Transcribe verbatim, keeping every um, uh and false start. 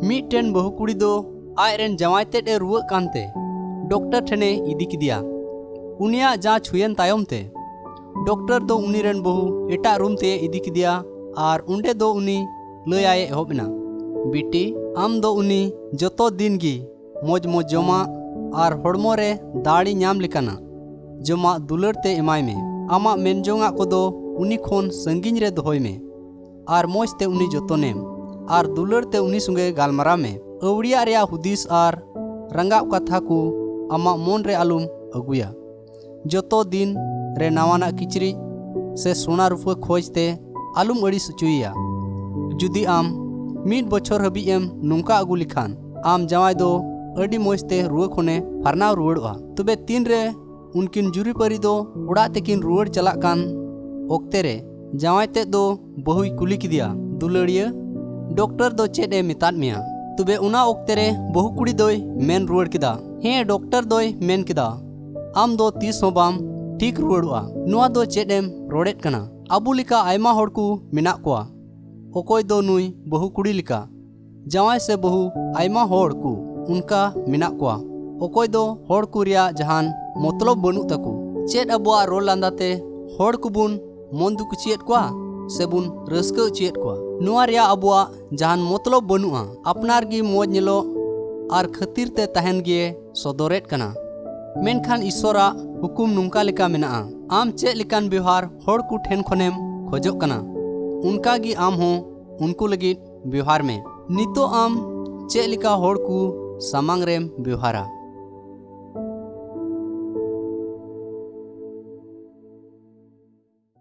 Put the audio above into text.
ᱢᱤᱫᱴᱮᱱ ᱵᱟᱹᱦᱩ ᱠᱩᱲᱤ ᱫᱚ ᱟᱡᱨᱮᱱ ᱡᱟᱶᱟᱭ ᱛᱮᱫ ᱮ ᱨᱩᱣᱟᱹᱜ ᱠᱟᱱᱛᱮ ᱰᱚᱠᱴᱚᱨ ᱴᱷᱮᱱᱮ ᱤᱫᱤ ᱠᱮᱫᱮᱭᱟ᱾ ᱩᱱᱤᱭᱟᱜ ᱡᱟᱸᱪ ᱦᱩᱭᱮᱱ ᱛᱟᱭᱚᱢ ᱛᱮ ᱰᱚᱠᱴᱚᱨ ᱫᱚ ᱩᱱᱤ ᱨᱮᱱ ᱵᱟᱹᱦᱩ ᱮᱴᱟᱜ ᱨᱩᱢ ᱛᱮ ᱤᱫᱤ ᱠᱮᱫᱮᱭᱟ ᱟᱨ ᱚᱸᱰᱮ ᱫᱚ ᱩᱱᱤ ᱞᱟᱹᱭᱟᱭ ᱮᱦᱚᱵ ᱮᱱᱟ, ᱵᱤᱴᱤ, ᱟᱢ ᱫᱚ ᱩᱱᱤ ᱡᱚᱛᱚ ᱫᱤᱱ ᱜᱮ ᱢᱚᱡᱽ ᱢᱚᱡᱽ ᱡᱚᱢᱟᱜ ᱟᱨ ᱦᱚᱲᱢᱚ ᱨᱮ ᱫᱟᱲᱮ ᱧᱟᱢ ᱞᱮᱠᱟᱱᱟᱜ ᱡᱚᱢᱟᱜ ᱫᱩᱞᱟᱹᱲ ᱛᱮ ᱮᱢᱟᱭ ᱢᱮ᱾ ᱟᱢᱟᱜ ᱢᱮᱱ ᱡᱚᱝᱟᱜ ᱠᱚᱫᱚ ᱩᱱᱤ ᱠᱷᱚᱱ ᱥᱟᱺᱜᱤᱧ ᱨᱮ ᱫᱚᱦᱚᱭ ᱢᱮ ᱟᱨ ᱢᱚᱡᱽ ᱛᱮ ᱩᱱᱤ ᱡᱚᱛᱚᱱᱮᱢ ᱟᱨ ᱫᱩᱞᱟᱹᱲ ᱛᱮ ᱩᱱᱤ ᱥᱚᱸᱜᱮ ᱜᱟᱞᱢᱟᱨᱟᱣ ᱢᱮ᱾ ᱟᱹᱣᱲᱤᱭᱟᱜ ᱨᱮᱭᱟᱜ ᱦᱩᱫᱤᱥ ᱟᱨ ᱨᱟᱸᱜᱟᱣ ᱠᱟᱛᱷᱟ ᱠᱚ ᱟᱢᱟᱜ ᱢᱚᱱ ᱨᱮ ᱟᱞᱚᱢ ᱟᱹᱜᱩᱭᱟ᱾ ᱡᱚᱛᱚ ᱫᱤᱱ ᱨᱮ ᱱᱟᱣᱟᱱᱟᱜ ᱠᱤᱪᱨᱤᱡ ᱥᱮ ᱥᱚᱱᱟ ᱨᱩᱯᱟᱹ ᱠᱷᱚᱡᱽ ᱛᱮ ᱟᱞᱚᱢ ᱟᱹᱲᱤᱥ ᱦᱚᱪᱚᱭᱮᱭᱟ᱾ ᱡᱩᱫᱤ ᱟᱢ ᱢᱤᱫ ᱵᱚᱪᱷᱚᱨ ᱦᱟᱹᱵᱤᱡ ᱮᱢ ᱱᱚᱝᱠᱟ ᱟᱹᱜᱩ ᱞᱮᱠᱷᱟᱱ, ᱟᱢ ᱡᱟᱶᱟᱭ ᱫᱚ ᱟᱹᱰᱤ ᱢᱚᱡᱽ ᱛᱮ ᱨᱩᱣᱟᱹ ᱠᱷᱚᱱᱮ ᱯᱷᱟᱨᱱᱟᱣ ᱨᱩᱣᱟᱹᱲᱚᱜᱼᱟ᱾ ᱛᱚᱵᱮ ᱛᱤᱱ ᱨᱮ ᱩᱱᱠᱤᱱ ᱡᱩᱨᱤᱯᱟᱹᱨᱤ ᱫᱚ ᱚᱲᱟᱜ ᱛᱮᱠᱤᱱ ᱨᱩᱣᱟᱹᱲ ᱪᱟᱞᱟᱜ ᱠᱟᱱ ᱚᱠᱛᱮ ᱨᱮ ᱡᱟᱶᱟᱭ ᱛᱮᱫ ᱫᱚ ᱵᱟᱹᱦᱩᱭ ᱠᱩᱞᱤ ᱠᱮᱫᱮᱭᱟ, ᱫᱩᱞᱟᱹᱲᱤᱭᱟᱹ, ᱰᱚᱠᱴᱚᱨ ᱫᱚ ᱪᱮᱫ ᱮ ᱢᱮᱛᱟᱫ ᱢᱮᱭᱟ? ᱛᱚᱵᱮ ᱚᱱᱟ ᱚᱠᱛᱮ ᱨᱮ ᱵᱟᱹᱦᱩ ᱠᱩᱲᱤ ᱫᱚᱭ ᱢᱮᱱ ᱨᱩᱣᱟᱹᱲ ᱠᱮᱫᱟ, ᱦᱮᱸ, ᱰᱚᱠᱴᱚᱨ ᱫᱚᱭ ᱢᱮᱱ ᱠᱮᱫᱟ, ᱟᱢ ᱫᱚ ᱛᱤᱥ ᱦᱚᱸ ᱵᱟᱢ ᱴᱷᱤᱠ ᱨᱩᱣᱟᱹᱲᱚᱜᱼᱟ᱾ ᱱᱚᱣᱟ ᱫᱚ ᱪᱮᱫ ᱮᱢ ᱨᱚᱲᱮᱫ ᱠᱟᱱᱟ? ᱟᱵᱚ ᱞᱮᱠᱟ ᱟᱭᱢᱟ ᱦᱚᱲ ᱠᱚ ᱢᱮᱱᱟᱜ ᱠᱚᱣᱟ, ᱚᱠᱚᱭ ᱫᱚ ᱱᱩᱭ ᱵᱟᱹᱦᱩ ᱠᱩᱲᱤ ᱞᱮᱠᱟ᱾ ᱡᱟᱶᱟᱭ ᱥᱮ ᱵᱟᱹᱦᱩ ᱟᱭᱢᱟ ᱦᱚᱲ ᱠᱚ ᱚᱱᱠᱟ ᱢᱮᱱᱟᱜ ᱠᱚᱣᱟ᱾ ᱚᱠᱚᱭ ᱫᱚ ᱦᱚᱲ ᱠᱚ ᱨᱮᱭᱟᱜ ᱡᱟᱦᱟᱱ ᱢᱚᱛᱞᱚᱵ ᱵᱟᱹᱱᱩᱜ ᱛᱟᱠᱚ᱾ ᱪᱮᱫ ᱟᱵᱚᱣᱟᱜ ᱨᱚᱲ ᱞᱟᱸᱫᱟ ᱛᱮ ᱦᱚᱲ ᱠᱚᱵᱚᱱ ᱢᱚᱱ ᱫᱩᱠ ᱦᱚᱪᱚᱭᱮᱫ ᱠᱚᱣᱟ ᱥᱮᱵᱚᱱ ᱨᱟᱹᱥᱠᱟᱹ ᱦᱚᱪᱚᱭᱮᱫ ᱠᱚᱣᱟ? ᱱᱚᱣᱟ ᱨᱮᱭᱟᱜ ᱟᱵᱚᱣᱟᱜ ᱡᱟᱦᱟᱱ ᱢᱚᱛᱞᱚᱵ ᱵᱟᱹᱱᱩᱜᱼᱟ᱾ ᱟᱯᱱᱟᱨ ᱜᱮ ᱢᱚᱡᱽ ᱧᱮᱞᱚᱜ ᱟᱨ ᱠᱷᱟᱹᱛᱤᱨ ᱛᱮ ᱛᱟᱦᱮᱱ ᱜᱮ ᱥᱚᱫᱚᱨᱮᱫ ᱠᱟᱱᱟ᱾ ᱢᱮᱱᱠᱷᱟᱱ ᱤᱥᱥᱚᱨᱟᱜ ᱦᱩᱠᱩᱢ ᱱᱚᱝᱠᱟ ᱞᱮᱠᱟ ᱢᱮᱱᱟᱜᱼᱟ, ᱟᱢ ᱪᱮᱫ ᱞᱮᱠᱟᱱ ᱵᱮᱣᱦᱟᱨ ᱦᱚᱲ ᱠᱚ ᱴᱷᱮᱱ ᱠᱷᱚᱱᱮᱢ ᱠᱷᱚᱡᱚᱜ ᱠᱟᱱᱟ, ᱚᱱᱠᱟ ᱜᱮ ᱟᱢ ᱦᱚᱸ ᱩᱱᱠᱩ ᱞᱟᱹᱜᱤᱫ ᱵᱮᱣᱦᱟᱨ ᱢᱮ᱾ ᱱᱤᱛᱚᱜ ᱟᱢ ᱪᱮᱫ ᱞᱮᱠᱟ ᱦᱚᱲ ᱠᱚ ᱥᱟᱢᱟᱝ ᱨᱮᱢ ᱵᱮᱣᱦᱟᱨᱟ?